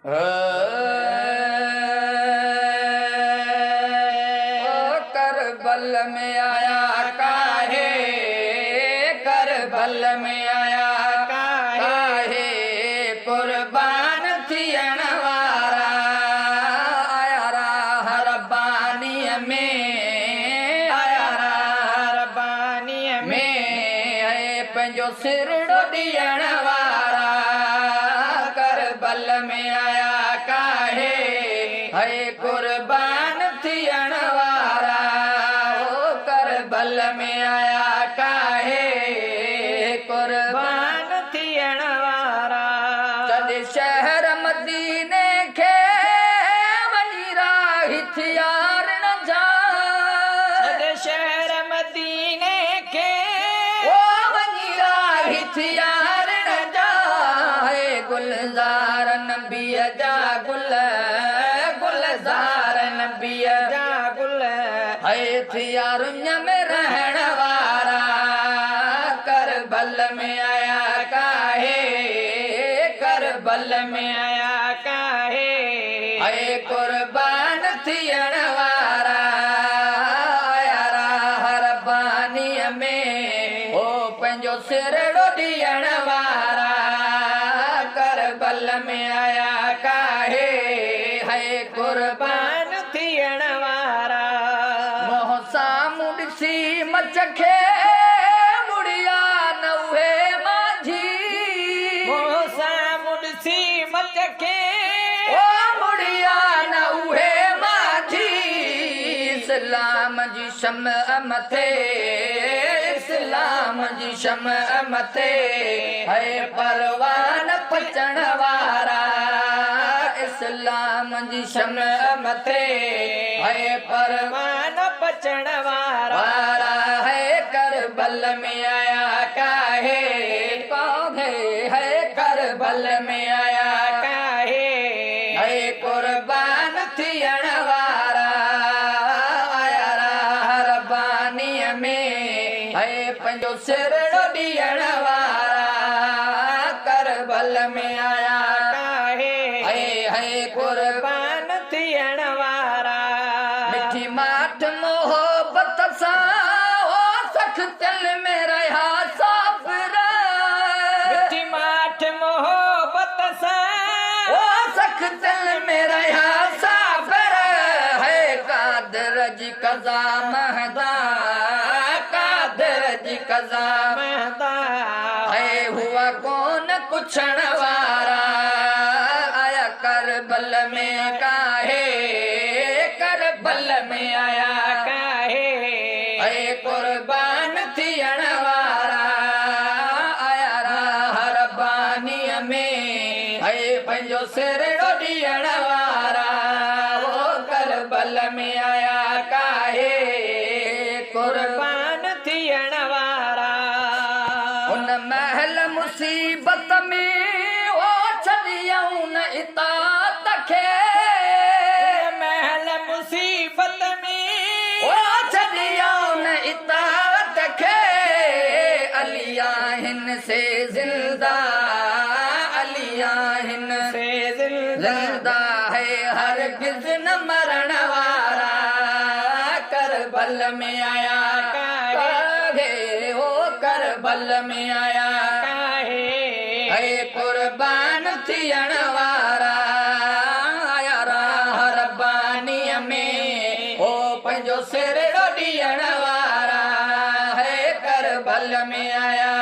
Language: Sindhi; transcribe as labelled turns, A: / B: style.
A: او ڪربل ۾ آيا ڪاهي، ڪربل ۾ آيا ڪاهي، قربان ٿيڻ وارا آيا راهه ربانيء ۾، آيا راهه
B: ربانيء
A: ۾، پنهنجو سرڙو ڏيڻ وارا ڪربل ۾ آيا ڪاهي، هي قربان ٿيڻ وارا، او ڪربل ۾ آيا ڪاهي، قربان
B: ٿيڻ وارا.
A: ڇڏي شهر مديني کي وڃي راهي ٿيا رڻ جا،
B: ڇڏي شهر مديني کي
A: او وڃي راهي ٿيا رڻ جا، گلزار نبيء جا گل، گلزار نبيء
B: جا گل،
A: هي ٿيا رڃ ۾ رهڻ وارا ڪربل ۾ آيا ڪاهي، ڪربل ۾
B: آيا ڪاهي،
A: هي قربان ٿيڻ وارا آيا راهه ربانيء ۾، او پنهنجو سرڙو ڏيڻ وارا ڪربل ۾ آيا ڪاهي، هي قربان
B: ٿيڻ وارا.
A: منهن سامهون ڏسي مچ کي مڙيا نه اهي مانجهي،
B: منهن سامهون ڏسي مچ کي
A: او مڙيا نه اهي مانجهي، اسلام جي شمع مٿي، اسلام جي شمع مٿي، هي پروان پچڻ وارا، اسلام جي شمع مٿي، هي پروان
B: پچڻ وارا
A: وارا، هي ڪربل ۾ آيا ڪاهي، ڪاهي، هي ڪربل ۾ آيا
B: ڪاهي،
A: هي قربان ٿيڻ وارا آيا راهه ربانيء ۾، هي پنهنجو سرڙو ڏيڻ وارا ڪربل ۾ آيا
B: ڪاهي،
A: هي هي قربان
B: ٿيڻ وارا.
A: مٺي ماٺ محبت سان او سختين ۾ رهيا سافر،
B: مٺي ماٺ محبت سان
A: او سختين ۾ رهيا سافر، هي قادر جي قضا مهدا، قادر جي قضا
B: مهدا،
A: هي هئا ڪونه پڇڻ وارا آيا ڪربل ۾ ڪاهي، ڪربل ۾ آيا
B: ڪاهي،
A: هي قربان ٿيڻ وارا آيا راهه ربانيء ۾، هي پنهنجو سرڙو ڏيڻ وارا او ڪربل ۾ آيا ڪاهي،
B: قربان ٿيڻ وارا.
A: ان مهل مصيبت ۾ او ڇڏيائون نه اطاعت کي،
B: مهل مصيبت ۾
A: او ڇڏيائون نه اطاعت کي، علي آهن سي زنده، علي آهن
B: سي زنده،
A: زنده هي هرگز نه مرڻ وارا ڪربل ۾ آيا ڪاهي، او ڪربل ۾ آيا
B: ڪاهي،
A: هي قربان ٿيڻ وارا آيا راهه ربانيء ۾، او پنهنجو سرڙو ڏيڻ وارا هي ڪربل ۾ آيا